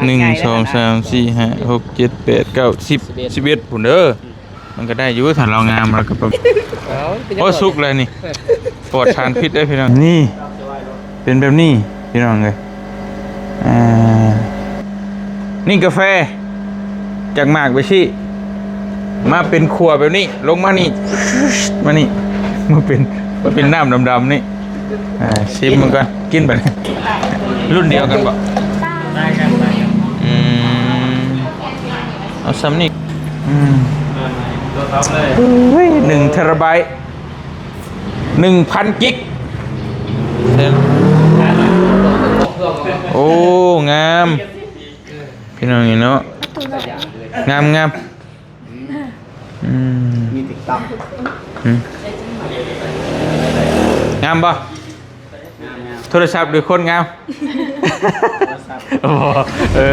ໜຶ່ງ ສອງ ສາມ ສີ່ ຫ້າ ຫົກ ເຈັດ ແປດ ເກົ້າ ສິບ ສິບເອັດພຸ້ນເດີ. ມັນກໍໄດ້ຢູ່ ຖ້າລາວງາມ ລາວກໍປະ ເອົ້າ ເປັນຫຍັງ ໂອ້ ສຸກແລ້ວນີ້ ປອດສານພິດເດ້ພີ່ນ້ອງ. ນີ້ ເປັນແບບນີ້ພີ່ນ້ອງເອີຍ. ອ່າ ນີ້ກາແຟ ຈາກໝາກໄປຊີ້ ມາເປັນຂົ້ວແບບນີ້ ລົງມານີ້ ມານີ້ ມາເປັນ ມາເປັນນ້ຳດຳໆນີ້. ອ່າ ຊິມມັນກ່ອນ ກິນບັດນີ້. ລຸ້ນດຽວກັນບໍ່? ອືມ ເອົາສ່ຳນີ້. ອືມ ໂອ້ຍ ໜຶ່ງເທຣາໄບ ໜຶ່ງພັນກິກ. ໂອ້ ງາມ ພີ່ນ້ອງນີ້ເນາະ ງາມໆ. ອືມ ມີຕິກຕັອກ ອືມ ງາມບໍ່? ງາມໆ. ໂທລະສັບຫຼືຄົນງາມ? ໂທລະສັບ ບໍ່ ເອີ.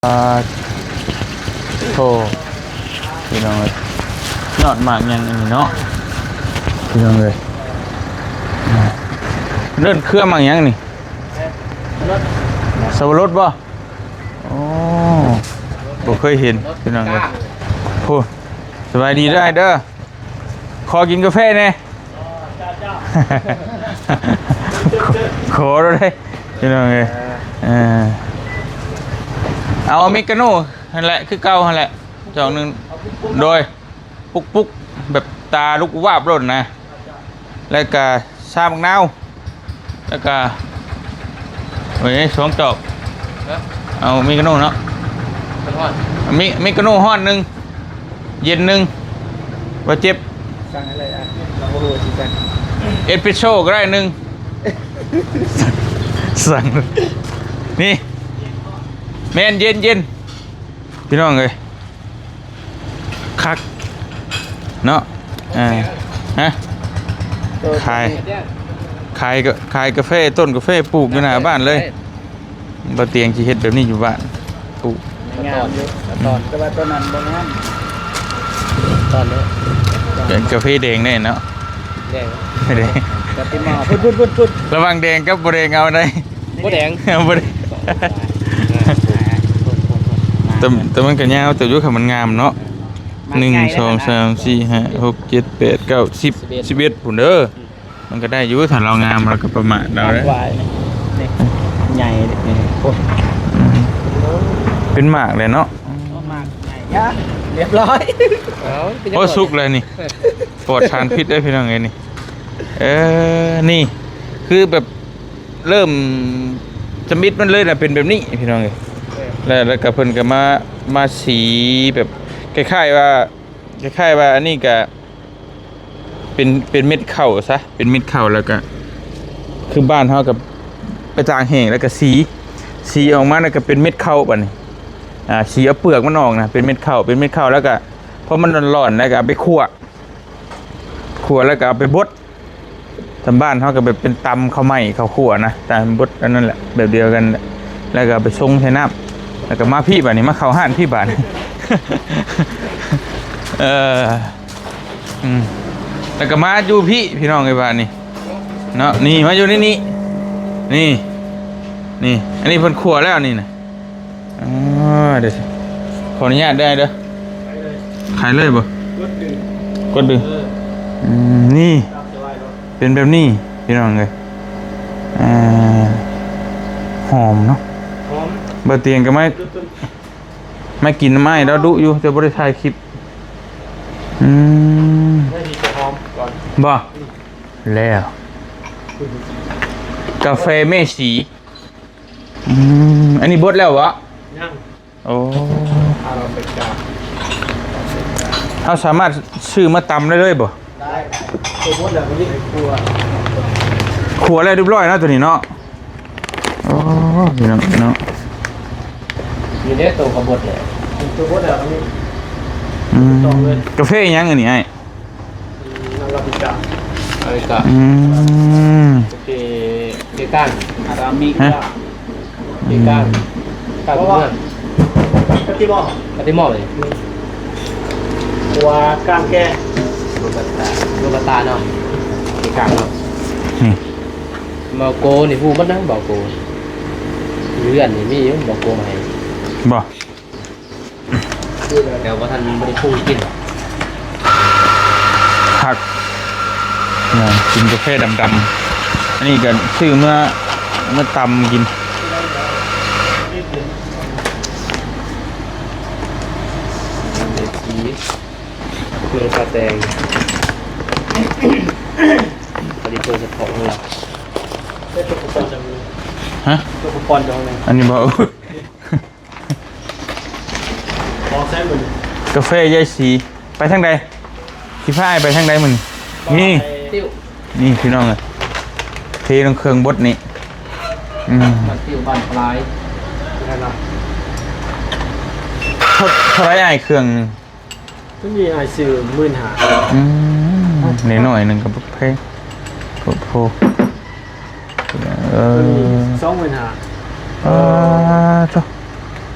ອ່າ ໂອ້ ພີ່ນ້ອງເອີຍ ຍອດໝາກຫຍັງອັນນີ້ເນາະ ພີ່ນ້ອງເອີຍ. ເອີ້ນເຄືອໝາກຫຍັງນີ້? ສາວະລົດບໍ່? ໂອ້ ບໍ່ເຄີຍເຫັນພີ່ນ້ອງເອີຍ. ໂອ້ ສະບາຍດີເດີອ້າຍເດີ ຂໍກິນກາແຟແດ່. ຂໍໂລດເດ້ພີ່ນ້ອງເອີຍ. ເອີ ເອົາອາເມລິກາໂນ່ຫັ້ນແຫຼະ ຄືເກົ່າຫັ້ນແຫຼະ ຈອກໜຶ່ງ ໂດຍ ປຸກໆ ແບບຕາລຸກວາບໂລດນະ ແລ້ວກະຊາບັກນາວ ແລ້ວກະ ໂອ້ຍ ສອງຈອກ. ເອີ ເອົາເມກາໂນ່ເນາະ ເປັນຮ້ອນ ເມ ເມກາໂນ່ຮ້ອນໜຶ່ງ ເຢັນໜຶ່ງ ບໍ່ເຈັບ. ສັ່ງໃຫ້ເລີຍ ອ່ະ ລອງເບິ່ງຊິສັ່ງ ເອສເປຣສໂຊກໍໄດ້ໜຶ່ງ ສັ່ງ ນີ້ ແມ່ນ ເຢັນໆ ພີ່ນ້ອງເອີຍ. ຄັກເນາະ ເອີ ຮະ ຂາຍ ຂາຍກະ ຂາຍກາແຟ ຕົ້ນກາແຟປູກຢູ່ໜ້າບ້ານເລີຍ. ບໍ່ຕຽງຊິເຮັດແບບນີ້ຢູ່ບ້ານ ປູກ ງາມຢູ່ ຕອນ ແຕ່ວ່າຕອນນັ້ນບໍ່ງາມ ຕອນນີ້ ເປັນກາເຟແດງແນ່ເນາະ ແດງ ແດງ ກະຕິມາ ພຸ້ນ ພຸ້ນ ພຸ້ນ ລະຫວ່າງແດງກັບບໍ່ແດງເອົາໃດ? ບໍ່ແດງ ບໍ່ແດງ ແຕ່ ແຕ່ມັນກໍຍາວເຕີບຢູ່ ຄັນມັນງາມເນາະ. ໜຶ່ງ ສອງ ສາມ ສີ່ ຫ້າ ຫົກ ເຈັດ ແປດ ເກົ້າ ສິບ ສິບເອັດພຸ້ນເດີ. ມັນກໍໄດ້ຢູ່ ຖ້າລາວງາມ ລາວກໍປະມາດລາວເດ້. ນີ້ ໃຫຍ່ ນີ້ ໂອ້ ເປັນໝາກແລ້ວເນາະ ໝາກໃຫຍ່ ລຽບຮ້ອຍ. ເອົ້າ ເປັນຫຍັງ ໂອ້ ສຸກແລ້ວນີ້ ປອດສານພິດເດ້ພີ່ນ້ອງເອີຍນີ້. ເອີ ນີ້ຄືແບບ ເລີ່ມທຳອິດມັນເລີຍນະ ເປັນແບບນີ້ພີ່ນ້ອງເອີຍ. ແລ້ວ ແລ້ວກໍເພິ່ນກໍມາ ມາສີແບບ ຄ້າຍໆວ່າ ຄ້າຍໆວ່າອັນນີ້ກໍເປັນ ເປັນເມັດເຂົ້າຊະ ເປັນເມັດເຂົ້າ ແລ້ວກໍຄືບ້ານເຮົາກໍໄປຕາກແຫ້ງ ແລ້ວກໍສີ ສີອອກມາ ແລ້ວກໍເປັນເມັດເຂົ້າບັດນີ້. ອ່າ ສີເອົາເປືອກມັນອອກນະ ເປັນເມັດເຂົ້າ ເປັນເມັດເຂົ້າ ແລ້ວກໍພໍມັນຮ້ອນໆ ແລ້ວກໍເອົາໄປຂົ້ວ ຂົ້ວແລ້ວກໍເອົາໄປບົດ. ທາງບ້ານເຮົາກໍແບບເປັນຕຳເຂົ້າໄໝ້ເຂົ້າຂົ້ວນະ ຕຳບົດອັນນັ້ນແຫຼະ ແບບດຽວກັນແຫຼະ ແລ້ວກໍເອົາໄປຊົງໃສ່ນ້ຳ ແລ້ວກໍມາພີ້ບາດນີ້ ມາເຂົ້າຮ້ານພີ້ບາດນີ້. ເອີ ອືມ ແລ້ວກໍມາຢູ່ພີ້ພີ່ນ້ອງເອີຍ ບາດນີ້ເນາະ. ນີ້ ມາຢູ່ໃນນີ້ ນີ້ ນີ້ ອັນນີ້ເພິ່ນຂົ້ວແລ້ວນີ້ນະ. ອ່າ ດຽວ ຂໍອະນຸຍາດໄດ້ເດີ ຂາຍເລີຍບໍ່? ກົດດຶງ ກົດດຶງ ເອີ ອືມ ນີ້ ຕາມສະບາຍເນາະ ເປັນແບບນີ້ພີ່ນ້ອງເອີຍ. ອ່າ ຫອມເນາະ ຫອມ ບ່າວຕຽງກໍມາ ມາກິນນຳອ້າຍລາວດຸຢູ່ ແຕ່ບໍ່ໄດ້ຖ່າຍຄລິບ. ອືມ ໄດ້ທີ່ຈະຫອມກ່ອນ ບໍ່? ອືມ ແລ້ວ ກາແຟແມ່ສີ. ອືມ ອັນນີ້ບົດແລ້ວບໍ່? ຍັງ ໂອ້ ອາຣາເບກາ ເຮົາສາມາດຊື້ມາຕຳໄດ້ເລີຍບໍ່? ໄດ້ ຕົວບົດແລ້ວ ຕົວນີ້ຂົ້ວ ຂົ້ວແລ້ວຮຽບຮ້ອຍເນາະ ຕົວນີ້ເນາະ. ໂອ້ ພີ່ນ້ອງເນາະ ນີ້ເດ້ ຕົວກະບົດແລ້ວ ຕົວບົດແລ້ວນີ້. ອືມ ກາເຟຫຍັງອັນນີ້ອ້າຍ? ອາຣາເບກາ ອາຣາເບກາ ອືມ ເຄ ເຄການ ອາຣາເບກາ ຮະ ເຄການ ການເມືອງ ກາຕິມໍ ກາຕິມໍເລີຍ ອືມ ຂົວກາງແກ່ ໂລບັດຕາ ໂລບັດຕາເນາະ ເຄການເນາະ ນີ້ ເບົາໂກນີ້ຮູ້ໝົດນະ ເບົາໂກ ຢູ່ເຮືອນນີ້ມີຢູ່ ເບົາໂກໃໝ່ ບໍ່? ແຕ່ວ່າທ່ານບໍ່ໄດ້ປຸງກິນ ຄັກ ນະ ກິນກາແຟດຳໆ ອັນນີ້ກໍຊື້ເມືອ ເມືອຕຳກິນ ເປັບຊີ ເມືອປາແຕງ ອັນນີ້ໂດຍສະເພາະຂອງເຮົາ ຮະ? ອຸປະກອນຈາກ ອັນນີ້ບໍ່? ອອກໃສມື້ນີ້ ກາແຟຍາຍສີ ໄປທາງໃດ? ຊິພາອ້າຍໄປທາງໃດມື້ນີ້? ນີ້ ຕິວ ນີ້ພີ່ນ້ອງເອີຍ ເທລົງເຄື່ອງບົດນີ້ ອືມ ບ້ານຕິວ ບ້ານປະຫຼາຍ ໄດ້ລະ ເທົ່າ ເທົ່າໃດອ້າຍ ເຄື່ອງ? ໂຕນີ້ອ້າຍຊື້ໝື່ນຫ້າ ອືມ ນ້ອຍໆໜຶ່ງກໍບໍ່ແພງ ໂອ້ໂຫ ເອີ ໂຕນີ້ສອງໝື່ນຫ້າ ເອີ ໂທ້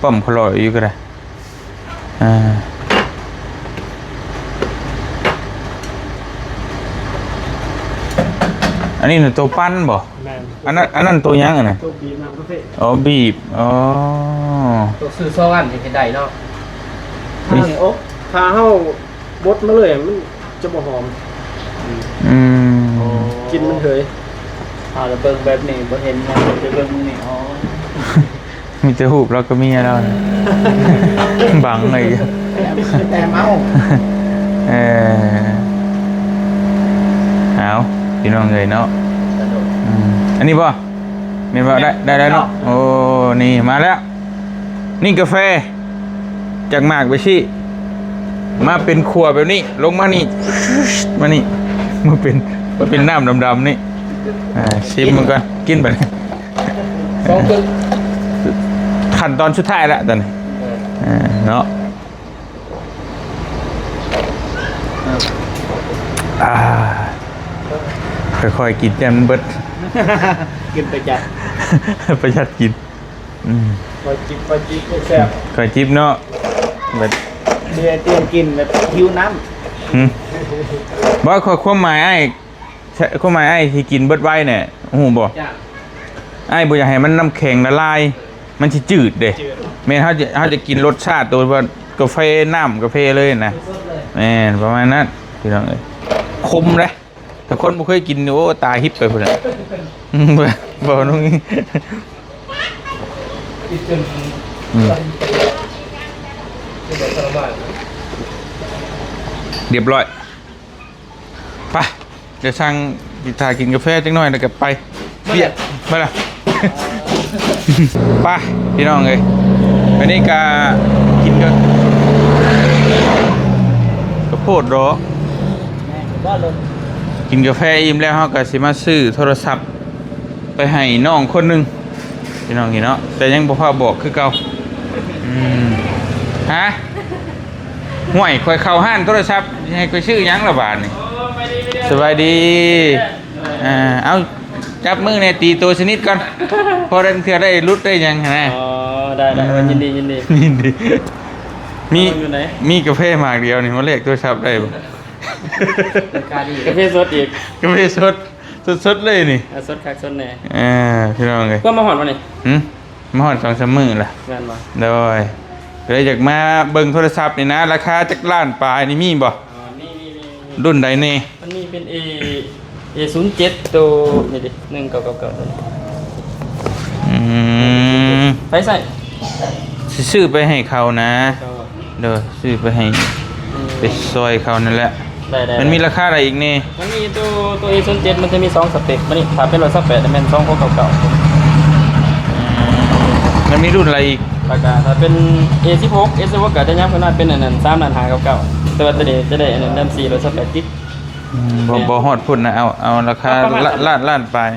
ປ້ອມຂະຫຼອຍຢູ່ກໍໄດ້ ອ່າ ອັນນີ້ນະໂຕປັ່ນບໍ່? ແມ່ນ ອັນນັ້ນ ອັນນັ້ນໂຕຫຍັງອັນນັ້ນ? ໂຕບີບນ້ຳກາເຟ ອໍ ບີບ ອໍ ໂຕຊື້ສອງອັນນີ້ເຮັດໄດ້ເນາະ ນີ້ ຖ້າເຮົາບົດມາເລີຍ ມັນຈະບໍ່ຫອມ ອືມ ອໍ ກິ່ນມັນເຫີຍ ຖ້າລະເບິ່ງແບບນີ້ບໍ່ເຫັນຫຍັງ ຈະເບິ່ງນີ້ ອໍ ມີແຕ່ຮູບລາວກັບເມຍລາວ ບັງເລີຍ ແຕ່ເມົາ ເອີ ເອົາ ພີ່ນ້ອງເອີຍເນາະ ອືມ ອັນນີ້ບໍ່? ແມ່ນບໍ່? ໄດ້ ໄດ້ແລ້ວເນາະ ໂອ້ ນີ້ມາແລ້ວ ນີ້ກາແຟ ຈາກໝາກໄປຊີ້ ມາເປັນຂົ້ວແບບນີ້ ລົງມານີ້ ມານີ້ ມາເປັນ ມາເປັນນ້ຳດຳໆນີ້ ອ່າ ຊີມມັນກ່ອນ ກິນບັດນີ້ ສອງເຄິ່ງ ຂັ້ນຕອນສຸດທ້າຍລະຕອນນີ້ ເອີ ເອີ ເນາະ ອ່າ ຄ່ອຍໆກິນ ຢ້ານມັນເບິດ ກິນປະຢັດ ປະຢັດກິນ ອືມ ຄ່ອຍຈິບ ຄ່ອຍຈິບ ແຊບ ຄ່ອຍຈິບເນາະ ແບບ ເບຍຕຽມກິນແບບຫິວນ້ຳ ຫືມ ບໍ່ ຄວາມໝາຍອ້າຍ ຄວາມໝາຍອ້າຍທີ່ກິນເບິດໄວແນ່ ຮູ້ບໍ່? ຈ້າ ອ້າຍບໍ່ຢາກໃຫ້ມັນນ້ຳແຂງລະລາຍ ມັນຊິຈືດເດ້ ຈືດ ແມ່ນ ເຮົາຈະ ເຮົາຈະກິນລົດຊາດໂຕວ່າກາເຟ ນ້ຳກາເຟເລີຍນະ ແມ່ນ ປະມານນັ້ນ ພີ່ນ້ອງເອີຍ ຄົມເດ້ ຖ້າຄົນບໍ່ເຄີຍກິນນີ້ ໂອ້ ຕາຮິບໄປພຸ້ນແຫຼະ ບໍ່ ບໍ່ ອືມ ຮຽບຮ້ອຍ ໄປ ດຽວສັ່ງ ຖ້າກິນກາແຟຈັກໜ້ອຍແລ້ວກໍໄປ ເບຍ ໄປລະ ໄປ ພີ່ນ້ອງເອີຍ ອັນນີ້ກະກິນກະ ກະໂພດດອກ ກິນກາແຟອີ່ມແລ້ວ ເຮົາກະຊິມາຊື້ໂທລະສັບໄປໃຫ້ນ້ອງຄົນໜຶ່ງ ພີ່ນ້ອງເຫັນເນາະ ແຕ່ຍັງບໍ່ພາບອກຄືເກົ່າ ອືມ ຮະ ຫ້ວຍ ຂ້ອຍເຂົ້າຮ້ານໂທລະສັບ ໃຫ້ຂ້ອຍຊື້ຫຍັງລະບາດນີ້ ສະບາຍດີ ອ່າ ເອົາ ຈັບມືແດ່ ຕີໂຕສະໜິດກ່ອນ ພໍລາງເທື່ອໄດ້ຫຼຸດໄດ້ຫຍັງຫັ້ນນະ ອໍ ໄດ້ໆ ເອີ ຍິນດີ ຍິນດີ ຍິນດີ ມີ ມີກາແຟໝາກດຽວນີ້ ມາແລກໂທລະສັບໄດ້ບໍ່? ລາຄາດີ ກາແຟສົດອີກ ກາແຟສົດ ສົດໆເລີຍນີ້ ເອີ ສົດຄັກສົດແນ່ ເອີ ພີ່ນ້ອງເອີຍ ພວກມາຮອດບໍ່ນີ້? ຫືມ ມາຮອດສອງສາມມື້ລະ ແມ່ນບໍ່? ໂດຍ ກໍເລີຍຢາກມາເບິ່ງໂທລະສັບນີ້ນະ ລາຄາຈັກລ້ານປາຍນີ້ມີບໍ່? ອໍ ມີໆໆໆ ລຸ້ນໃດແດ່? ມັນມີເປັນເອ ເອສູນເຈັດ ໂຕນີ້ເດ ໜຶ່ງເກົ້າເກົ້າເກົ້າ ໂຕນີ້ ອືມ ໃຜໃຊ້? ຊິຊື້ໄປໃຫ້ເຂົານະ ເຂົາ ໂດຍ ຊື້ໄປໃຫ້ ອືມ ໄປຊ່ອຍເຂົານັ້ນແຫຼະ ໄດ້ໆໆ ມັນມີລາຄາໃດອີກແດ່? ມັນມີໂຕ ໂຕເອສູນເຈັດ ມັນຈະມີສອງສະເປັກ ບາດນີ້ຖ້າເປັນຮ້ອຍຊາວແປດ ແມ່ນສອງຫົກເກົ້າເກົ້າ ອືມ ມັນມີລຸ້ນໃດອີກ? ແລ້ວກະຖ້າເປັນເອສິບຫົກ ເອສິບຫົກ ກໍຈະຍັບຂຶ້ນມາເປັນອັນນັ້ນ ສາມລ້ານຫ້າເກົ້າເກົ້າ ແຕ່ວ່າໂຕນີ້ຈະໄດ້ອັນນັ້ນ ແຕ່ສີ່ຮ້ອຍຊາວແປດກິກ ອືມ ບໍ່ ແມ່ນ ບໍ່ຮອດພຸ້ນນະ ເອົາ ເອົາລາຄາ ປະມານ ລະ ລ້ານ ລ້ານປາຍ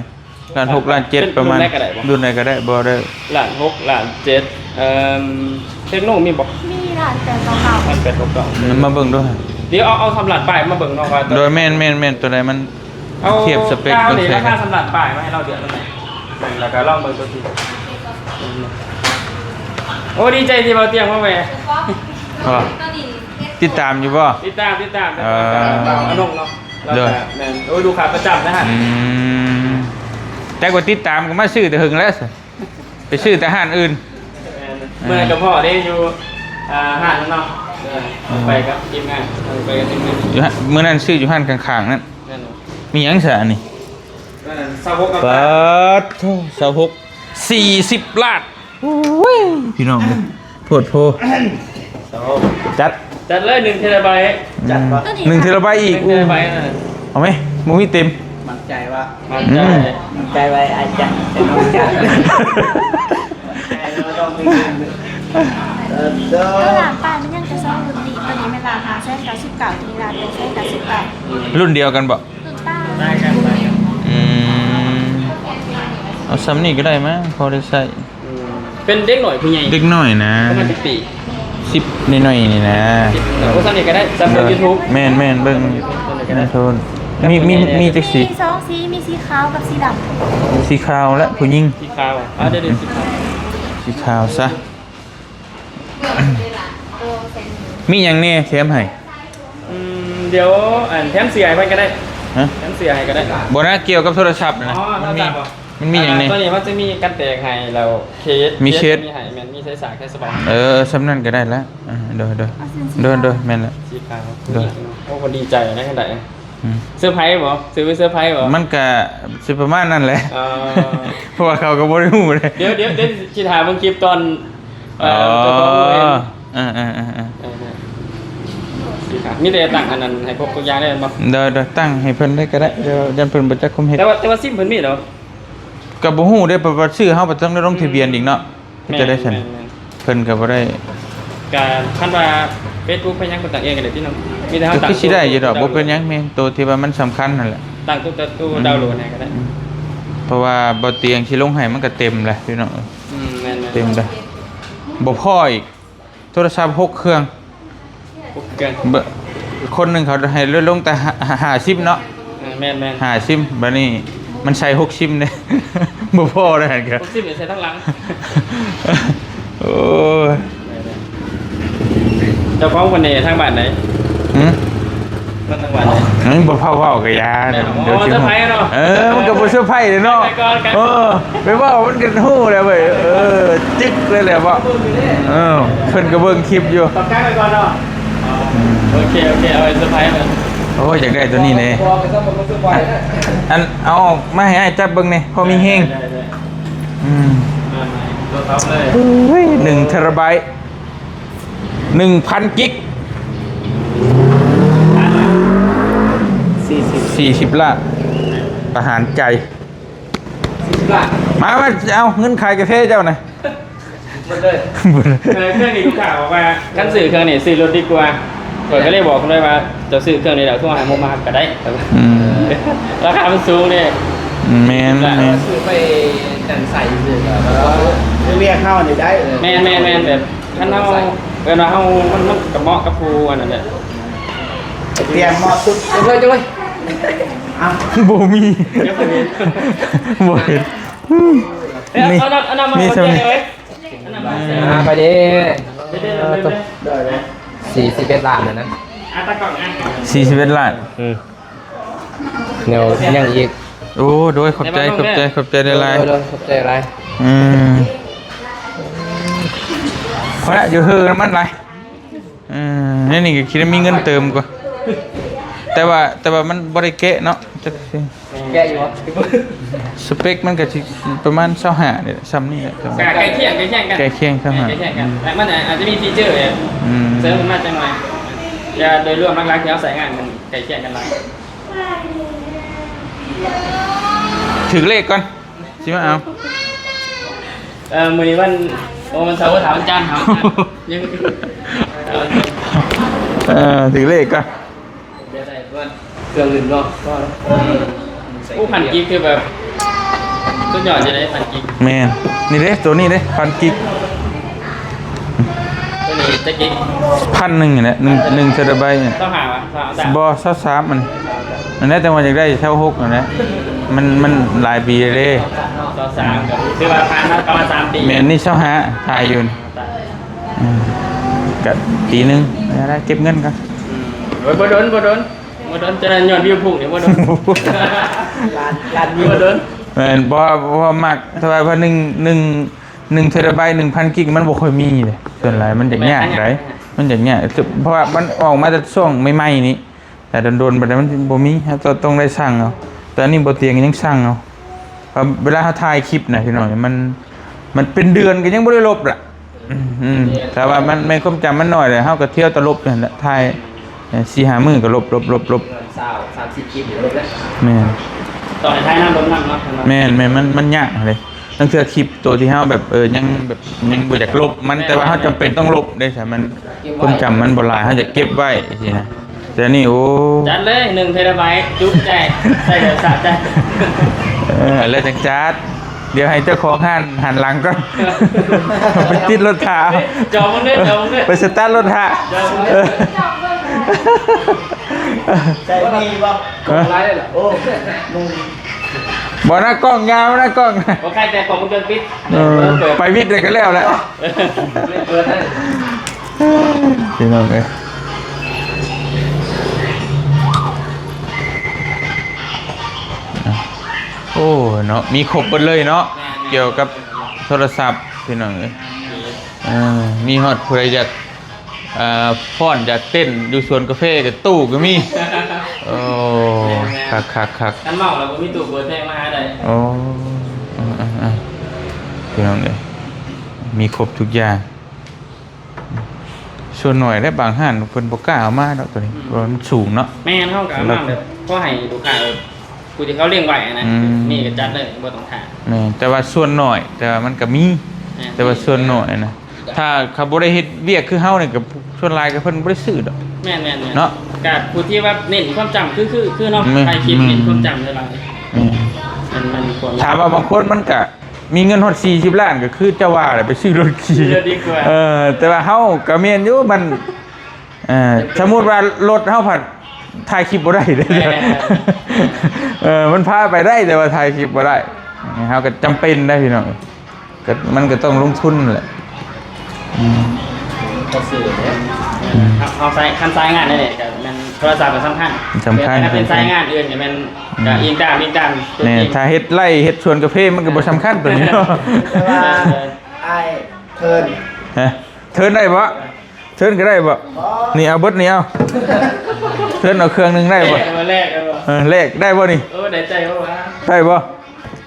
ລ້ານຫົກ ລ້ານເຈັດ ເປັນ ປະມານ ລຸ້ນໃດກໍໄດ້ບໍ່? ລຸ້ນໃດກໍໄດ້ ບໍ່ໄດ້ ລ້ານຫົກ ລ້ານເຈັດ ເອີ່ມ ເທັກໂນມີບໍ່? ມີ ລ້ານແປດເກົ້າເກົ້າ ລ້ານແປດເກົ້າເກົ້າ ມັນມາເບິ່ງດູ ດຽວເອົາ ເອົາສາມລ້ານປາຍມາເບິ່ງເນາະ ວ່າໂຕ ໂດຍ ແມ່ນໆໆ ໂຕໃດມັນ ເອົາ ທຽບສະເປັກ ລາຄາ ເບິ່ງໃສ່ ສາມລ້ານປາຍມາໃຫ້ລາວເດືອນໜຶ່ງ ແລ້ວກໍລອງເບິ່ງໂຕຈິງ ໂອ້ ດີໃຈທີ່ເບົາຕຽງມາແວ່ ບໍ່ ຕິດຕາມຢູ່ບໍ່? ຕິດຕາມ ຕິດຕາມ ເອີ ອານົງເນາະ ແລ້ວ ໂດຍ ກໍແມ່ນ ໂອ້ ລູກຄ້າປະຈຳນະ ອືມ ແຕ່ ກວ່າຕິດຕາມກໍມາຊື້ແຕ່ເຫິງແລ້ວ ໄປຊື້ແຕ່ຮ້ານອື່ນ. ແມ່ນ ເມື່ອນັ້ນກໍພໍ້ເດ້ຢູ່ ອ່າ ຮ້ານນັ້ນເນາະ. ເອີ ເອີ ໄປກັບທີມງານ ໄປກັບທີມງານ ຢູ່ຮ້ານ ມື້ນັ້ນຊື້ຢູ່ຮ້ານຂ້າງໆນັ້ນ. ແມ່ນບໍ່? ມີຫຍັງຊະອັນນີ້? ເອີ ຊາວຫົກ ປາດໂທ້ ຊາວຫົກ ສີ່ສິບລ້ານ. ໂອ້ຍ ພີ່ນ້ອງເອີຍ ໂພດໂພ. ໂອ້ ຈັດ ຈັດເລີຍ ໜຶ່ງເທຣາໄບ. ຈັດບໍ່? ອືມ ໜຶ່ງເທຣາໄບອີກ. ໜຶ່ງເທຣາໄບນັ້ນ ເອົາໄໝ? ບໍ່ມີເຕັມ. ໝັ້ນໃຈວ່າ ໝັ້ນໃຈ ອືມ ໝັ້ນໃຈໄວ້ ອາຈານ ເອີ ເອີ ເຮົາຖາມໄປ ມັນຍັງຈະສອງລຸ້ນນີ້ ຕົວນີ້ແມ່ນລາວຫ້າແສນເກົ້າສິບເກົ້າ ຕົວນີ້ລາວແປດແສນເກົ້າສິບເກົ້າ. ລຸ້ນດຽວກັນບໍ່? ລຸ້ນປ້າຍ ອືມ ເອົາຊ່ຳນີ້ກໍໄດ້ມັ້ງ ພໍໄດ້ໃຊ້. ອືມ ເປັນເດັກນ້ອຍຜູ້ໃຫຍ່? ເດັກນ້ອຍນະ ປະມານຈັກປີ? ສິບໜ້ອຍໆນີ້ນະ. ສິບ ໂອ້ ຊ່ຳນີ້ກໍໄດ້ ຊ່ຳເບິ່ງຢູທູບ. ແມ່ນໆ ເບິ່ງ ແມ່ນໂທນ. ມີ ມີ ມີຈັກສີ? ມີສອງສີ ມີສີຂາວກັບສີດຳ. ສີຂາວແຫຼະ ຜູ້ຍິງ. ສີຂາວ ອ່າ ດຽວນີ້ສີຂາວ ສີຂາວຊະ. ມີຫຍັງແດ່ແຖມໃຫ້? ອືມ ດຽວ ອັນ ແຖມເສື້ອໃຫ້ເພິ່ນກໍໄດ້. ຮະ? ແຖມເສື້ອໃຫ້ກໍໄດ້. ບໍ່ນະ ກ່ຽວກັບໂທລະສັບນະ. ອໍ ມັນມີ ໂທລະສັບບໍ່? ມັນມີຫຍັງແດ່? ອ່າ ຕົວນີ້ມັນຈະມີກັນແຕກໃຫ້ ແລ້ວເຄສ ມີເຄສ ມີໃຫ້ ແມ່ນ ມີສາຍສາກ ສາຍສະບອງ. ເອີ ຊ່ຳນັ້ນກໍໄດ້ລະ. ອ່າ ໂດຍ ໂດຍ ເອົາເສື້ອສີ ໂດຍ ຂາວ ໂດຍ ແມ່ນແຫຼະ. ສີຂາວ. ໂດຍ ໂອ້ ເພິ່ນດີໃຈນະ ຈັ່ງໃດ? ອືມ ເຊີໄພບໍ່? ຊື້ໄວ້ເຊີໄພບໍ່? ມັນກະຊິປະມານນັ້ນແຫຼະ. ເອີ ເພາະວ່າເຂົາກໍບໍ່ໄດ້ຮູ້ເດ້. ດຽວ ດຽວ ດຽວຊິຖ້າເບິ່ງຄລິບຕອນ ອໍ ເອີ ເຈົ້າຂອງເພິ່ນ ເອີ ເອີ ເອີ ເອີ ເອີ ເອີ ຊິຖ້າ ມີແຕ່ຕັ້ງອັນນັ້ນໃຫ້ຄົບທຸກຢ່າງໄດ້ແມ່ນບໍ່? ໂດຍ ໂດຍ ຕັ້ງໃຫ້ເພິ່ນໄດ້ກໍໄດ້ ດຽວຢ້ານເພິ່ນບໍ່ຈັກຄວາມເຮັດ. ແຕ່ວ່າ ແຕ່ວ່າຊິມເພິ່ນມີແລ້ວ? ກໍບໍ່ຮູ້ເດ້ ເພາະວ່າຊື້ເຮົາໄປຕ້ອງໄດ້ລົງທະບຽນອີກເນາະ. ອືມ ເຮັດຈັ່ງໃດຊັ້ນ? ແມ່ນ ແມ່ນ ແມ່ນ. ເພິ່ນກໍບໍ່ໄດ້ ກະຄັນວ່າເຟສບຸກເປັນຫຍັງເພິ່ນຕັ້ງເອງກໍໄດ້ຕິເນາະ. ມີແຕ່ເຮົາ ກໍຄືຊິໄດ້ຢູ່ດອກ ຕັ້ງ ບໍ່ເປັນຫຍັງ. ແມ່ນ ໂຕທີ່ວ່າມັນສຳຄັນຫັ້ນແຫຼະ ຕັ້ງໂຕ ໂຕ ອືມ ດາວໂຫຼດໃຫ້ກໍໄດ້. ອືມ ເພາະວ່າບໍ່ຕຽງຊິລົງໃຫ້ມັນກໍເຕັມແຫຼະພີ່ນ້ອງ. ອືມ ແມ່ນໆ ເຕັມເດ້ ບໍ່ພໍອີກ ໂທລະສັບຫົກເຄື່ອງ. ຫົກເຄື່ອງ ເບິ່ງ ຄົນໜຶ່ງເຂົາໃຫ້ລົດລົງແຕ່ຫ້າ ຫ້າສິບເນາະ. ເອີ ແມ່ນໆ ຫ້າສິບ ບາດນີ້ມັນໃສ່ຫົກສິບເດ້ ບໍ່ພໍເດ້ຫັ້ນກະ ຫົກສິບນີ້ໃສ່ທາງຫຼັງ. ໂອ້ຍ ເຈົ້າຂອງເພິ່ນນີ້ທາງບ້ານໃດ? ຫື? ມັນທາງບ້ານໃດ? ມັນບໍ່ພາເວົ້າກະຢ່າ ແມ່ນບໍ່? ດຽວຊິຮູ້. ອໍ ເຊີໄພເນາະ. ເອີ ມັນກະບໍ່ເຊີໄພເດ້ເນາະ. ໄປກ່ອນ ເອີ ໄປເວົ້າມັນກະຮູ້ແລ້ວເວີ້ຍ. ເອີ ຈຶກເລີຍແຫຼະເນາະ. ເອີ ເພິ່ນກະເບິ່ງຄລິບຢູ່. ຕ້ອງການໄປກ່ອນເນາະ. ອືມ ໂອເຄ ໂອເຄ ເອົາໄວ້ເຊີໄພເພິ່ນ. ໂອ້ຍ ຢາກໄດ້ໂຕນີ້ເດ້. ອັນ ເອົາອອກມາໃຫ້ອ້າຍຈັບເບິ່ງແດ່ ພໍມີແຮງ. ໄດ້ ໄດ້ ໄດ້. ອືມ ມາ ມາ ໂທລະສັບເລີຍ. ໂອ້ຍ ໜຶ່ງເທຣາໄບ ໜຶ່ງພັນກິກ ສີ່ສິບ ສີ່ສິບລ້ານ ປະຫານໃຈ. ສີ່ສິບລ້ານ ມາ ມາ ເອົາເງິນຂາຍກາເຟເຈົ້ານະ. ໝົດເລີຍ. ເອີ ເຄື່ອງນີ້ລູກຄ້າບອກວ່າ ຄັນຊື້ເຄື່ອງນີ້ຊື້ລົດດີກວ່າ. ຂ້ອຍກໍເລີຍບອກເພິ່ນເລີຍວ່າ ເຈົ້າຊື້ເຄື່ອງນີ້ແລ້ວໂທຫາໝູ່ມາຮັບກໍໄດ້. ອືມ ລາຄາມັນສູງເດ້. ແມ່ນໆ ຊື້ໄປຈັ່ງໃສ່ຊື່ ຄືວຽກເຮົານີ້ໄດ້. ແມ່ນໆໆ ແບບ ຄັນເຮົາ ເອີ້ນວ່າເຮົາ ມັນ ມັນກໍເໝາະກັບຜູ້ອັນນັ້ນແຫຼະ. ຕຽມເໝາະສຸດ. ເຈົ້າເອີຍ ເຈົ້າເອີຍ ເອົ້າ ບໍ່ມີ ບໍ່ເຫັນ. ເອີ ນີ້ ເອົາ ເອົານ້ຳ ເອົານ້ຳມາ ມີສ່ຳນີ້ ເອີຍ ເອົານ້ຳມາ. ອ່າ ໄປເດ້. ເດີໆ ສີ່ສິບເອັດລ້ານນັ້ນນະ. ອ່າ ຕາກ້ອງ ອ່າ ສີ່ສິບເອັດລ້ານ. ອືມ ແນວຫຍັງອີກ? ໂອ້ ໂດຍ ຂອບໃຈ ຂອບໃຈ ຂອບໃຈຫຼາຍໆ. ໂດຍ ໂດຍ ຂອບໃຈຫຼາຍ. ອືມ ພໍລະ ຢ່າເຮີນຳມັນຫຼາຍ. ເອີ ໃນນີ້ກໍຄິດວ່າມີເງິນເຕີມກວ່າ ແຕ່ວ່າ ແຕ່ວ່າມັນບໍ່ໄດ້ແກະເນາະ ຈັກຊິແກະຢູ່ບໍ່? ສະເປັກມັນກໍຊິປະມານຊາວຫ້ານີ້ແຫຼະ ຊ່ຳນີ້ແຫຼະ. ກໍໃກ້ຄຽງ ໃກ້ຄຽງກັນ ໃກ້ຄຽງຊາວຫ້າ ໃກ້ຄຽງກັນ. ອືມ ແຕ່ມັນອາດ ອາດຈະມີຟີເຈີແບບ ອືມ ເສີມຂຶ້ນມາຈັກໜ່ອຍ. ແຕ່ໂດຍລວມຫຼັກໆທີ່ເຮົາໃຊ້ງານມັນໃກ້ຄຽງກັນຫຼາຍ. ຖືກເລກກ່ອນ ຊິມາເອົາ. ເອີ ມື້ນີ້ວັນ ໂອ້ ວັນເສົາ ວັນຈັນ ຍັງ ເອີ ຖືກເລກກ່ອນ. ເຄື່ອງອື່ນເນາະ. ໂອ້ ພັນກີບຄືແບບສຸດຍອດຢູ່ເດ້ ພັນກີບ. ແມ່ນ ນີ້ເດ້ ໂຕນີ້ເດ້ ພັນກີບ. ໂຕນີ້ຈັກກີບ? ພັນໜຶ່ງນີ້ແຫຼະ ໜຶ່ງ ໜຶ່ງເທຣາໄບນີ້. ຊາວຫ້າຫວະ? ຊາວຫ້າ ບໍ່ ຊາວສາມ ອັນ ອັນນັ້ນແຕ່ວ່າຢາກໄດ້ຊາວຫົກຫັ້ນແຫຼະ ມັນ ມັນຫຼາຍປີແລ້ວເດ້. ຊາວສາມ ກໍຖືວ່າຜ່ານມາປະມານສາມປີ. ແມ່ນ ນີ້ຊາວຫ້າ ຖ່າຍຢູ່. ອືມ ກະປີໜຶ່ງ ໄດ້ເກັບເງິນກ່ອນ. ອືມ ໂອ້ຍ ບໍ່ດົນ ບໍ່ດົນ ບໍ່ດົນ ຈະໄດ້ຍອດວິວພຸ່ງນີ້ ບໍ່ດົນ. ລ້ານ ລ້ານວິວ ບໍ່ດົນ. ແມ່ນ ເພາະວ່າ ເພາະວ່າມັກ ແຕ່ວ່າ ວ່າໜຶ່ງ ໜຶ່ງ ໜຶ່ງເທຣາໄບ ໜຶ່ງພັນກິກ ມັນບໍ່ຄ່ອຍມີເດ້ ສ່ວນຫຼາຍມັນຈະຍາກໄດ໋ ມັນຈະຍາກ ເພາະວ່າມັນອອກມາແຕ່ຊ່ວງໃໝ່ໆນີ້ ແຕ່ດົນໆໄປແລ້ວມັນບໍ່ມີ ເຮົາຕ້ອງໄດ້ສັ່ງເອົາ ແຕ່ອັນນີ້ບໍ່ຕຽງຍັງສັ່ງເອົາ ເພາະເວລາເຮົາຖ່າຍຄລິບນະ ພີ່ນ້ອງ ມັນ ມັນເປັນເດືອນກໍຍັງບໍ່ໄດ້ລົບລະ ອືມ ແຕ່ວ່າມັນ ແມ່ນຄວາມຈຳມັນໜ້ອຍແຫຼະ ເຮົາກໍທ່ຽວແຕ່ລົບນັ້ນແຫຼະ ຖ່າຍ ເອີ ສີ່ຫ້າມື້ກໍລົບໆໆໆ ຊາວ ສາມສິບຄລິບນີ້ກໍລົບແລ້ວ ແມ່ນ ຕ້ອງໃຫ້ຖ່າຍນຳລົບນຳເນາະ ແມ່ນໆ ມັນ ມັນຍາກເດ້ ລາງເທື່ອຄລິບໂຕທີ່ເຮົາແບບ ເອີ ຍັງແບບ ຍັງບໍ່ຢາກລົບມັນ ແຕ່ວ່າເຮົາຈຳເປັນຕ້ອງລົບເດ້ ຖ້າມັນ ຄວາມຈຳມັນບໍ່ຫຼາຍ ເຮົາຈະເກັບໄວ້ຊີ້ນະ ແຕ່ນີ້ ໂອ້ ຈັດເລີຍ ໜຶ່ງເທຣາໄບ ຈຸໃຈ ໃຊ້ແບບສະໃຈ ເອີ ແລ້ວຈັ່ງຈັດ ດຽວໃຫ້ເຈົ້າຂອງຮ້ານຫັນຫຼັງກ່ອນ ໄປຕິດລົດຖ້າ ເຮີ້ຍ ຈອງເບິ່ງເດີ ຈອງເບິ່ງເດີ ໄປສະຕາດລົດຖ້າ ຈອງເບິ່ງເດີ ເອີ ໃສ່ດີບໍ່? ການຫຼາຍເລີຍລະ ໂອ້ ບໍ່ນະ ກ້ອງຍາວນະ ກ້ອງ ບໍ່ໃກ້ແຕ່ກ້ອງວົງຈອນປິດ ເອີ ເປີດ ໄປວິດເລີຍກໍແລ້ວແຫຼະ ເປີດເລີຍ ພີ່ນ້ອງເອີຍ ໂອ້ ເນາະ ມີຄົບເບິດເລີຍເນາະ ແມ່ນໆ ກ່ຽວກັບໂທລະສັບ ພີ່ນ້ອງເອີຍ ເອີ ມີຮອດຜູ້ໃດຢາກ ເອີ ຟ້ອນຢາກເຕັ້ນຢູ່ສວນກາເຟກໍ ຕູ້ກໍມີ ໂອ້ ແມ່ນໆ ຄັກໆໆ ຄັນເມົາແລ້ວບໍ່ມີຕູ້ເປີດເພງມາຫາໄດ້ ໂອ້ ເອີໆໆ ພີ່ນ້ອງເອີຍ ມີຄົບທຸກຢ່າງ ສ່ວນໜ້ອຍແຫຼະ ບາງຮ້ານເພິ່ນບໍ່ກ້າເອົາມາດອກໂຕນີ້ ອືມ ເພາະວ່າມັນສູງເນາະ ແມ່ນ ເຮົາກໍເອົາມາແບບພໍໃຫ້ລູກຄ້າ ຜູ້ທີ່ເຂົາລ້ຽງໄວ້ນະ ອືມ ມີກໍຈັດເລີຍ ບໍ່ຕ້ອງຖ້າ ແມ່ນ ແຕ່ວ່າສ່ວນໜ້ອຍ ແຕ່ວ່າມັນກໍມີ ແມ່ນ ແຕ່ວ່າສ່ວນໜ້ອຍນະ ຖ້າເຂົາບໍ່ໄດ້ເຮັດວຽກຄືເຮົານີ້ກໍ ສ່ວນຫຼາຍກໍເພິ່ນບໍ່ໄດ້ຊື້ດອກ ແມ່ນໆໆ ເນາະ ກໍຜູ້ທີ່ວ່າເນັ້ນຄວາມຈຳ ຄື ຄື ຄືເນາະ ແມ່ນ ຖ່າຍຄລິບ ແມ່ນ ເນັ້ນຄວາມຈຳຫຼາຍໆ ແມ່ນ ມັນ ມັນຄວາມ ຖາມວ່າບາງຄົນມັນກໍ ມີເງິນຮອດສີ່ສິບລ້ານ ກໍຄືເຈົ້າວ່າແຫຼະ ໄປຊື້ລົດຂີ່ ຊື້ລົດດີກວ່າ ເອີ ແຕ່ວ່າເຮົາກໍແມ່ນຢູ່ ມັນ ເອີ ສົມມຸດວ່າລົດເຮົາພັດຖ່າຍຄລິບບໍ່ໄດ້ເດ້ ແມ່ນ ເອີ ມັນພາໄປໄດ້ ແຕ່ວ່າຖ່າຍຄລິບບໍ່ໄດ້ ເຮົາກໍຈຳເປັນໄດ໋ພີ່ນ້ອງ ກໍ ມັນກໍຕ້ອງລົງທຶນແຫຼະ ອືມ ກໍຊື້ເດ້ ອືມ ເຮົາ ເຮົາໃຊ້ ຄັນສາຍງານນີ້ກໍແມ່ນ ໂທລະສັບກໍສຳຄັນ ສຳຄັນ ແຕ່ຖ້າເປັນສາຍງານອື່ນກໍແມ່ນ ອືມ ກໍອີງຕາມ ອີງຕາມ ແມ່ນ ຕົວຈິງ ຖ້າເຮັດໄຮ່ເຮັດສວນກາເຟມັນກໍບໍ່ສຳຄັນຕົວນີ້ເນາະ ແຕ່ວ່າອ້າຍເທີນ ຮະ ເທີນໄດ້ບໍ່? ເທີນກໍໄດ້ບໍ່? ບໍ່ ນີ້ເອົາເບິດນີ້ເອົາ ເທີນເອົາເຄື່ອງໜຶ່ງໄດ້ບໍ່? ແລກ ເອີ ແລກໄດ້ບໍ່ນີ້? ໂອ້ ໄດ້ໃຈບໍ່ວະ? ໄດ້ບໍ່?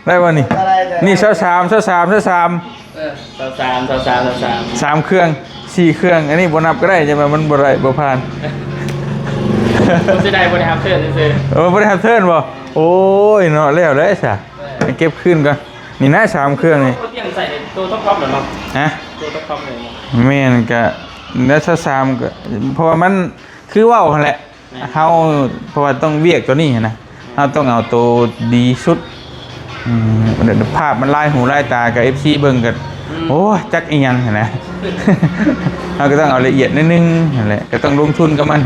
ໄດ້ບໍ່ນີ້? ບໍ່ໄດ້ ນີ້ຊາວສາມ ຊາວສາມ ຊາວສາມ ເອີ ຊາວສາມ ຊາວສາມ ຊາວສາມ ສາມເຄື່ອງ ສີ່ເຄື່ອງ ອັນນີ້ບໍ່ນັບກໍໄດ້ ຈັ່ງວ່າມັນບໍ່ໄດ້ ບໍ່ຜ່ານ ເສຍດາຍບໍ່ໄດ້ຮັບເທີນຊື່ໆ ເອີ ບໍ່ໄດ້ຮັບເທີນບໍ່? ໂອ້ຍເນາະ ແລ້ວແຫຼະຊະ ເອີ ເກັບຄືນກ່ອນ ນີ້ນະ ສາມເຄື່ອງນີ້ ໂອ້ ຕຽງໃສ່ໂຕທັອບໆແລ້ວເນາະ ຮະ ໂຕທັອບໆເລີຍ ແມ່ນ ກະ ແລ້ວຊາວສາມ ກະ ເພາະວ່າມັນ ຄືເວົ້າຫັ້ນແຫຼະ ແມ່ນ ເຮົາ ເພາະວ່າຕ້ອງວຽກຕົວນີ້ຫັ້ນນະ ແມ່ນ ເຮົາຕ້ອງເອົາໂຕດີສຸດ ອືມ ພາບມັນລາຍຫູລາຍຕາ ກັບເອັຟຊີເບິ່ງກໍ ອືມ ໂອ້ຍ ຈັກອີ່ຫຍັງຫັ້ນນະ ເຮົາກໍຕ້ອງເອົາລະອຽດໜ້ອຍໜຶ່ງຫັ້ນແຫຼະ ກໍຕ້ອງລົງທຶນກັບມັນ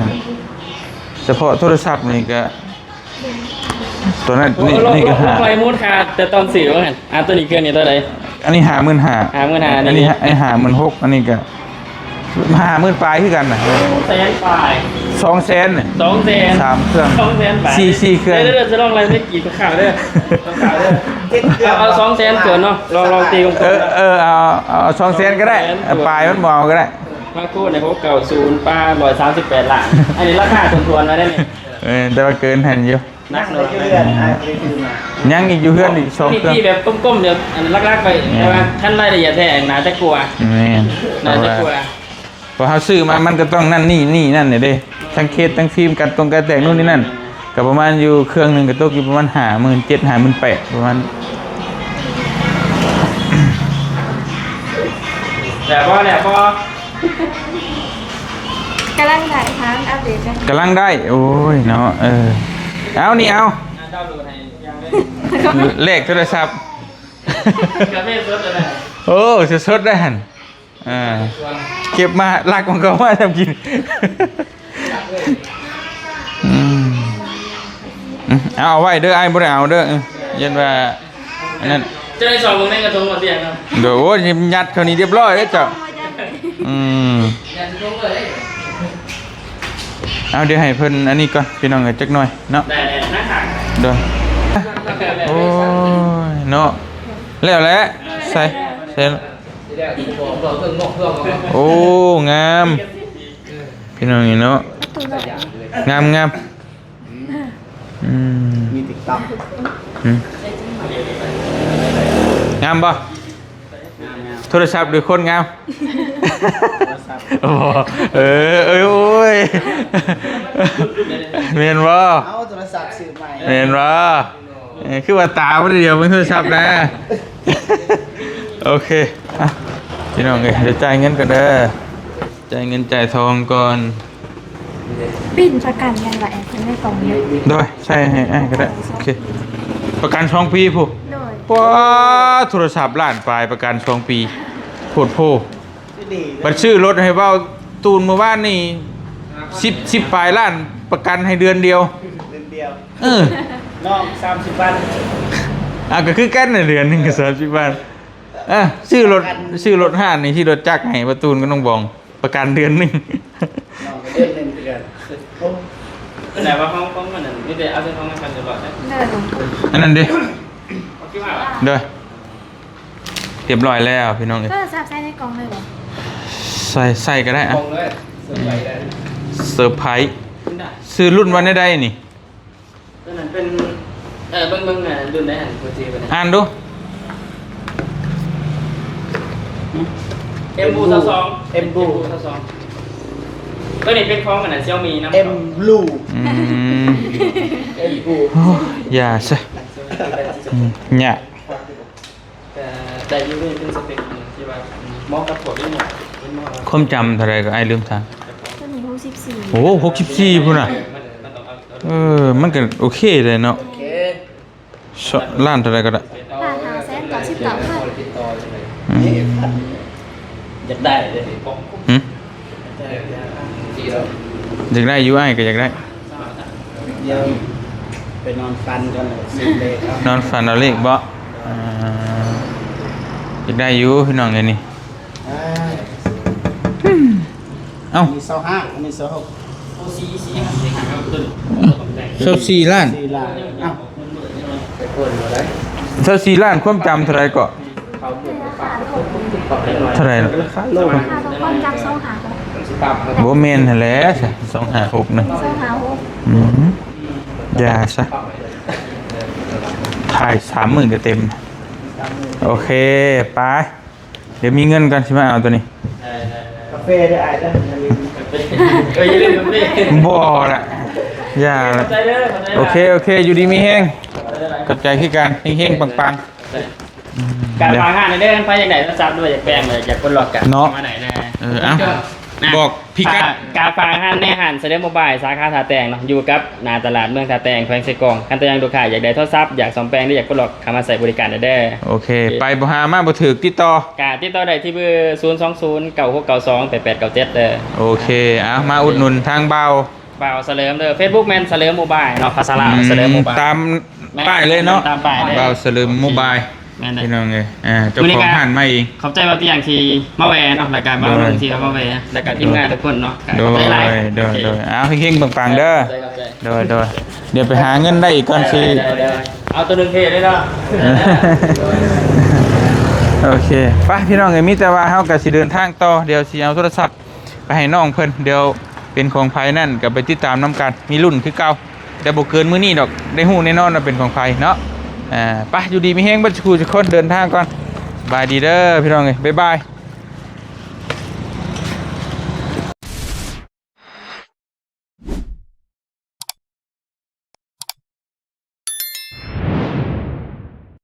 ສະເພາະໂທລະສັບນີ້ກໍ ຕົວນັ້ນ ໂອ້ ນີ້ ລອງ ນີ້ກໍ ລອງ ຫາ ລອງໄລ່ມູນຄ່າແຕ່ຕອນຊື້ວ່າຊັ້ນ ອ່າ ຕົວນີ້ເຄື່ອງນີ້ເທົ່າໃດ? ອັນນີ້ຫ້າໝື່ນຫ້າ ຫ້າໝື່ນຫ້າ ອັນນີ້ ອັນນີ້ຫ້າໝື່ນຫົກ ອັນນີ້ກໍຫ້າໝື່ນປາຍຄືກັນນະ ແສນປາຍ ສອງແສນ ສອງແສນ ສາມເຄື່ອງ ສອງແສນປາຍ ສີ່ ສີ່ເຄື່ອງ ເດີ ເດີ ຈະລອງໄລ່ເປັນກີບຄ່າວໆເດີ ຄ່າວໆເດີ ເອົາ ເອົາສອງແສນຖ້ວນເນາະ ລອງ ລອງຕີເປັນ ເອີ ເອີ ເອົາ ເອົາສອງແສນກໍໄດ້ ສອງແສນຖ້ວນ ອ່າ ປາຍມັນບໍ່ເອົາກໍໄດ້ ມາໂຄໃນຫົກເກົ້າສູນ ປາ ຮ້ອຍສາມສິບແປດລ້ານ ອັນນີ້ລາຄາຖ້ວນໆໄວ້ໄດ໋ນີ້ ເອີ ແຕ່ວ່າເກີນຫັ້ນຢູ່ ໜັກເນາະ ຍັງອີກຢູ່ເຮືອນອີກສອງເຄື່ອງ ມີແບບກົມໆ ດຽວ ອັນຫຼັກໆໄປ ແມ່ນ ແຕ່ວ່າຄັນລາຍລະອຽດແທ້ໜ້າຈະກວ່າ ແມ່ນ ໜ້າຈະກວ່າ ເພາະເຮົາຊື້ມາມັນກໍຕ້ອງນັ້ນນີ້ນີ້ນັ້ນເດ້ ທັງເຄສ ທັງຟິມ ກັນຕົງກັນແຕກ ໂນ່ນນີ້ນັ້ນ ກໍປະມານຢູ່ເຄື່ອງໜຶ່ງກໍຕົກຢູ່ປະມານຫ້າໝື່ນເຈັດ ຫ້າໝື່ນແປດ ປະມານ ແລ້ວບໍ່? ແລ້ວບໍ່? ກຳລັງໄດ້ ຫາອັບເດດກັນ ກຳລັງໄດ້ ໂອ້ຍເນາະ ເອີ ເອົານີ້ເອົາ ດາວໂຫຼດໃຫ້ຢ່າງເລີຍ ແລກໂທລະສັບ ກາເຟສົດເລີຍ ໂອ້ ສົດໆໄດ້ຫັ້ນ ອ່າ ເກັບມາ ລັກມັນກໍມາທຳກິນ ອືມ ອືມ ເອົາ ເອົາໄວ້ເດີ ອ້າຍບໍ່ໄດ້ເອົາເດີ ເອີ ຢ້ານວ່າ ອັນນັ້ນ ເຈົ້າໄດ້ຊອກເບິ່ງໃນກະຖົງບໍ່ຕຽງເນາະ ໂດຍ ໂອ້ຍ ຍັດເຂົ້ານີ້ຮຽບຮ້ອຍເດ້ເຈົ້າ ອືມ ຍັດໃສ່ຖົງເລີຍ ເອົາ ດຽວໃຫ້ເພິ່ນອັນນີ້ກ່ອນ ພີ່ນ້ອງເອີຍ ຈັກໜ້ອຍເນາະ ໄດ້ໆ ນັ່ງຖາ ໂດຍ ໂອ້ຍ ເນາະ ແລ້ວແຫຼະ ໃສ່ ໃສ່ ໂອ້ ງາມ ພີ່ນ້ອງນີ້ເນາະ ງາມໆ ອືມ ມີຕິກຕັອກ ອືມ ງາມບໍ່? ງາມໆ ໂທລະສັບຫຼືຄົນງາມ? ໂທລະສັບ ໂອ້ ເອີ ເອີ ໂອ້ຍ ແມ່ນບໍ່? ເອົາໂທລະສັບຊື້ໃໝ່ ແມ່ນບໍ່? ເອີ ຄືວ່າຕາບໍ່ໄດ້ດຽວເບິ່ງໂທລະສັບນະ. ໂອເຄ ອ່ະ ພີ່ນ້ອງເອີຍ ດຽວຈ່າຍເງິນກ່ອນເດີ ຈ່າຍເງິນຈ່າຍທອງກ່ອນ. ປິ່ນປະກັນຍັງລະ ໃນກອງນີ້ ໂດຍ ໃສ່ໃຫ້ອ້າຍກໍໄດ້ ໂອເຄ ປະກັນສອງປີພຸ້ນ ໂດຍ ປ້າ ໂທລະສັບລ້ານປາຍ ປະກັນສອງປີ ໂພດໂພ. ບັດຊື້ລົດໃຫ້ເວົ້າຕູນມື້ວານນີ້ ສິບ ສິບປາຍລ້ານ ປະກັນໃຫ້ເດືອນດຽວ ເດືອນດຽວ ເອີ ນ້ອງ ສາມສິບວັນ ອ່າ ກໍຄືກັນນະ ເດືອນໜຶ່ງກໍສາມສິບວັນ ອ່າ ຊື້ລົດ ປະກັນ ຊື້ລົດຮ້ານນີ້ ທີ່ລົດຈັກໃຫ້ປະຕູນກັບນ້ອງບອງ ປະກັນເດືອນໜຶ່ງ ນ້ອງກໍເດືອນໜຶ່ງຄືກັນ ໂອ້ ແຕ່ວ່າຂອງ ຂອງມັນນັ້ນ ມີແຕ່ເອົາໃສ່ຂອງມັນກັນຮຽບຮ້ອຍແລ້ວ ເດີ ອັນນັ້ນເດ້ ໂດຍ ຮຽບຮ້ອຍແລ້ວພີ່ນ້ອງເອີຍ ໂທລະສັບໃສ່ໃນກ່ອງເລີຍບໍ່? ໃສ່ ໃສ່ກໍໄດ້ ອ່ະ ເຊີໄພ ຊື້ລຸ້ນວ່າແນວໃດນີ້? ຕົວນັ້ນເປັນ ເອີ ເບິ່ງ ເບິ່ງ ລຸ້ນໃດຫັ້ນ ບໍ່ຈື່ປານໃດ ອ່ານດູ ເອັມບລູຊາວສອງ ເອັມບລູຊາວສອງ ຕົວນີ້ເປັນຂອງອັນນັ້ນ ຊຽວມີນຳ ເອັມບລູ ອືມ ເອັມບລູ ໂອ້ຍ ຢ່າຊະ ອືມ ຍາກ ກໍໄດ້ຢູ່ ເປັນສະເປັກທີ່ວ່າເໝາະກັບພວກເລຍເນາະ ເປັນເໝາະ ຄວາມຈຳເທົ່າໃດກໍອ້າຍລືມຖາມ ຕົວນີ້ຫົກສິບສີ່ ໂອ້ ຫົກສິບສີ່ພຸ້ນນະ ມັນ ມັນຕ້ອງເອົາ ເອີ ມັນກໍໂອເຄເລີຍເນາະ ໂອເຄ ສະ ລ້ານເທົ່າໃດກໍໄດ້ ລ້ານຫ້າແສນເກົ້າສິບເກົ້າພັນ ອືມ ຢາກໄດ້ເດ້ ຫຶ ຢາກໄດ້ຢູ່ ອ້າຍກໍຢາກໄດ້ ດຽວໄປນອນຝັນກ່ອນ ນອນຝັນເອົາເລກບໍ່? ອ່າ ຢາກໄດ້ຢູ່ພີ່ນ້ອງເອີຍນີ້ ອ່າ ເອົ້າ ອັນນີ້ຊາວຫ້າ ອັນນີ້ຊາວຫົກ ຊາວສີ່ລ້ານ ຊາວສີ່ລ້ານ ເອົ້າ ຊາວສີ່ລ້ານ ຄວາມຈຳເທົ່າໃດເກາະ? ເທົ່າໃດລະ? ຄວາມຈຳສອງຫ້າຫົກ ບໍ່ແມ່ນຫັ້ນແຫຼະ ສອງຫ້າຫົກນະ ສອງຫ້າຫົກ ອືມ ຢ່າຊະ ຖ່າຍສາມມື້ນກໍເຕັມ ໂອເຄ ໄປ ດຽວມີເງິນກ່ອນ ຊິມາເອົາຕົວນີ້ ກາເຟເດີອ້າຍເດີ ຢ່າລືມ ເອີ ຢ່າລືມກາເຟ ບໍ່ລະ ຢ່າລະ ຂອບໃຈເດີ ຂອບໃຈ ໂອເຄ ໂອເຄ ຢູ່ດີມີແຮງ ຂອບໃຈຄືກັນ ເຮັງໆ ປັງໆ ການຝາກຮ້ານເດີ ໃຜຢາກໄດ້ໂທລະສັບ ຫຼືວ່າຢາກແປງ ຫຼືຢາກປົດລັອກ ກະເນາະ ມາໄດ້ເດີ ເອີ ເອົ້າ ບອກພິກັດ ການຝາກຮ້ານໃນຮ້ານສະເລີມໂມບາຍ ສາຂາທ່າແຕງເນາະ ຢູ່ກັບໜ້າຕະຫຼາດເມືອງທ່າແຕງ ແຂວງເຊກອງ ຄັນຕົວຢ່າງລູກຄ້າຢາກໄດ້ໂທລະສັບ ຢາກສ້ອມແປງ ຫຼືຢາກປົດລັອກ ເຂົ້າມາໃຊ້ບໍລິການໄດ້ເດີ ໂອເຄ ໂອເຄ ໄປບໍ່ຫາມາບໍ່ຖືກ ຕິດຕໍ່ ກະຕິດຕໍ່ໄດ້ທີ່ເບີ ສູນສອງສູນ ເກົ້າຫົກເກົ້າສອງ ແປດແປດເກົ້າເຈັດເດີ ໂອເຄ ເອົາ ມາອຸດໜູນທາງບ່າວ ບ່າວສະເຫຼີມເດີ ເຟສບຸກແມ່ນສະເຫຼີມໂມບາຍເນາະ ພາສາລາວ ອືມ ສະເຫຼີມໂມບາຍ ຕາມປ້າຍເລີຍເນາະ ຕາມປ້າຍເລີຍ ບ່າວສະເຫຼີມໂມບາຍ ແມ່ນເດີ ພີ່ນ້ອງເອີຍ ອ່າ ເຈົ້າຂອງຮ້ານໃໝ່ເອງ ຂອບໃຈບ່າວຕຽງທີ່ມາແວ່ເນາະ ແລ້ວກະບ່າວລຸງທີ່ເຂົ້າມາແວ່ ແລ້ວກະທີມງານທຸກຄົນເນາະ ໂດຍ ໂດຍ ໂດຍ ໂດຍ ເອົາ ເຮັງໆ ປັງໆ ເດີ ໂດຍ ໂດຍ ໂດຍ ດຽວໄປຫາເງິນໄດ້ອີກກ່ອນຊິ ໂດຍ ໂດຍ ເອົາຕົວໜຶ່ງເທ່ເລີຍເນາະ ໂອເຄ ໄປ ພີ່ນ້ອງເອີຍ ມີແຕ່ວ່າເຮົາກະຊິເດີນທາງຕໍ່ ດຽວຊິເອົາໂທລະສັບ ໄປໃຫ້ນ້ອງເພິ່ນ ດຽວເປັນຂອງໃຜນັ້ນກໍໄປຕິດຕາມນຳກັນ ມີລຸ້ນຄືເກົ່າ ແຕ່ບໍ່ເກີນມື້ນີ້ດອກ ໄດ້ຮູ້ແນ່ນອນວ່າເປັນຂອງໃຜເນາະ ອ່າ ໄປ ຢູ່ດີມີແຮງເບິດສູ່ຜູ້ສູ່ຄົນ ເດີນທາງກ່ອນ ສະບາຍດີເດີ ພີ່ນ້ອງເອີຍ ບາຍບາຍ.